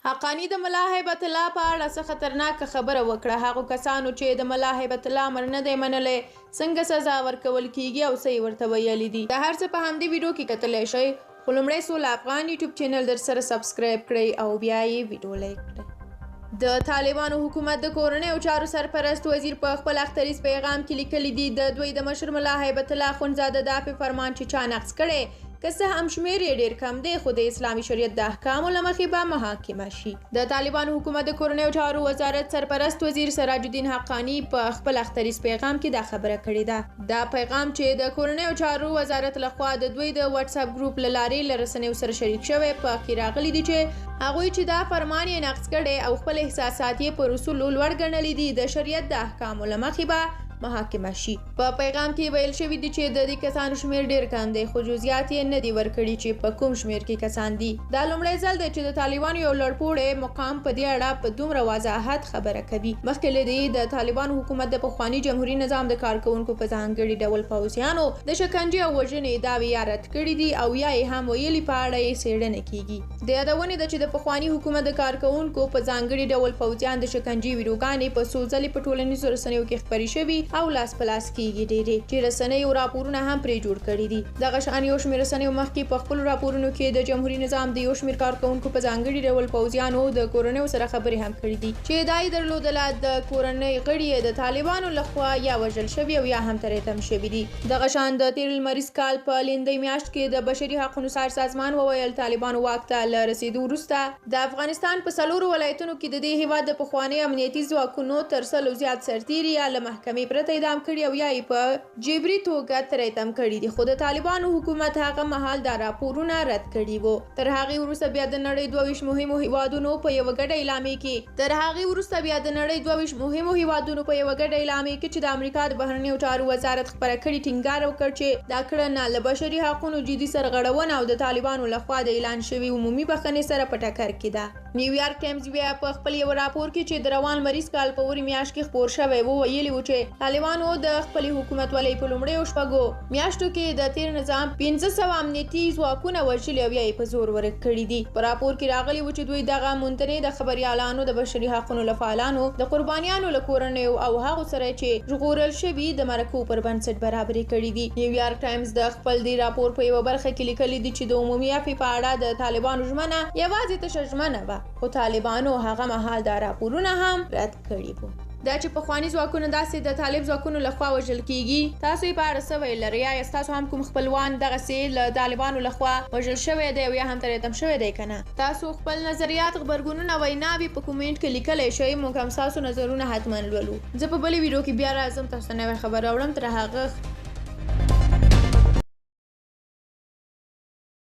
حقاني د ملا هیبت الله په اړه څه خطرناکه خبره وکړه؟ هغو کسانو چې د ملا هیبت الله امر نه دی منلی، څنګه سزا ورکول کیږي او څه یې ورته ویلي دي؟ دا هر څه په همدې ویډیو کې کتلی شئ، خو لومړی سوله افغان یوټیوب چینل در سره سبسکرایب کړئ او بیا یې ویډیو لایک کړئ. د طالبانو حکومت د کورنیو چارو سرپرست وزیر په خپل اختریز پیغام کې لیکلي دي، د دوی د مشر ملا هیبت الله اخندزاده د عفوې فرمان چې چا نقض کړی، که څه هم شمېر یې ډېر کم دی، خو د اسلامي شریعت د احکامو له مخې به محاکمه شي. د طالبانو حکومت د کورنیو چارو وزارت سرپرست وزیر سراج الدین حقاني په خپل اختریز پیغام کې دا خبره کړې ده. دا پیغام چې د کورنیو چارو وزارت لخوا د دوی د واتس اپ ګروپ له لارې له رسنیو سره شریک شوی، په کې راغلي دي چې هغوی چې دا فرمان یې نقض کړی او خپل احساسات یې پر اصولو لوړ ګڼلي دي، د شریعت د احکامو له مخې به محاکمه شي. په پیغام کې ویل شوي دي چې د دې کسانو شمېر ډېر کم دی، خو جزئیات یې نه دي ورکړي چې په کوم شمېر کې کسان دي. دا لومړی ځل دی چې د طالبانو یو لوړپوړی مقام په دې اړه په دومره وضاحت خبره کوي. مخکې له دې د طالبانو حکومت د پخواني جمهوري نظام د کارکوونکو، په ځانګړي ډول پوځیانو، د شکنجې او وژنې ادعاوې یا رد کړې دي او یا یې هم ویلي په اړه یې څېړنه کیږي. د یادونې ده چې د پخواني حکومت د کارکوونکو، په ځانګړي ډول پوځیان، د شکنجې ویډیوګانې په څو ځلې په ټولنیزو رسنیو کې خپرې شوي او لاس په لاس کیږي، ډېرې چې رسنیو راپورونه هم پرې جوړ کړي دي. دغه شان یو شمېر رسنیو مخکې په خپلو راپورونو کې د جمهوري نظام د یو شمېر کارکوونکو، په ځانګړي ډول پوځیانو، د کورنیو سره خبرې هم کړې دي چې ادعا یې درلودله د کورنۍ غړي یې د طالبانو لخوا یا وژل شوي او یا هم ترې تم شوي دي. دغه شان د تېر لمریز کال په لیندۍ میاشت کې د بشري حقونو څار سازمان وویل، طالبانو واک ته له رسېدو وروسته د افغانستان په 4 ولایتونو کې د دې هیواد د پخوانیو امنیتي ځواکونو تر 100 زیات سرتیري یا له محکمې پرته اعدام کړي او یا یې په جبري توګه ترې تم کړي دي، خو د طالبانو حکومت هغه مهال دا راپورونه رد کړي وو. تر هغې وروسته بیا د نړۍ 22 مهمو هیوادونو په یوه ګډه اعلامیه کې تر هغې وروسته بیا د نړۍ 22 مهمو هیوادونو په یوه ګډه اعلامیه کې چې د امریکا د بهرنیو چارو وزارت خپره کړې، ټینګار وکړ چې دا کړنه له بشري حقونو جدي سرغړونه او د طالبانو لخوا د اعلان شوي عمومي بخښنې سره په ټکر کې ده. نیویارک ټایمز بیا په خپل یوه راپور کې چې د روان لمریز کال په وري میاشت کې خپور شوی و، ویلي و چې طالبانو د خپلې حکومتولۍ په لومړیو 6 میاشتو کې د تېر نظام 500 امنیتي ځواکونه وژلي او یا یې په زور ورک کړي دي. په راپور کې راغلي و چې دوی دغه موندنې د خبریالانو، د بشري حقونو له فعالانو، د قربانیانو له کورنیو او هغو سره چې ژغورل شوي د مرکو پر بنسټ برابرې کړې دي. نیویارک ټایمز د خپل دې راپور په یوه برخه کې لیکلي دي چې د عمومي عفوې په اړه د طالبانو ژمنه یوازې تشه ژمنه وه، خو طالبانو هغه مهال دا راپورونه هم رد کړي وو. دا چې پخواني ځواکونه داسې د طالب ځواکونو لخوا وژل کیږي، تاسو یې په اړه څه ویل لرئ؟ یا ستاسو هم کوم خپلوان دغسې له طالبانو لخوا وژل شوی دی او یا هم ترې تم شوی دی که نه؟ تاسو خپل نظریات، غبرګونونه، ویناوې په کومنټ کې لیکلی شئ، موږ هم ستاسو نظرونه حتما لولو. زه په بلې ویډیو کې بیا راځم، تاسو ته نوې خبر راوړم. تر هغه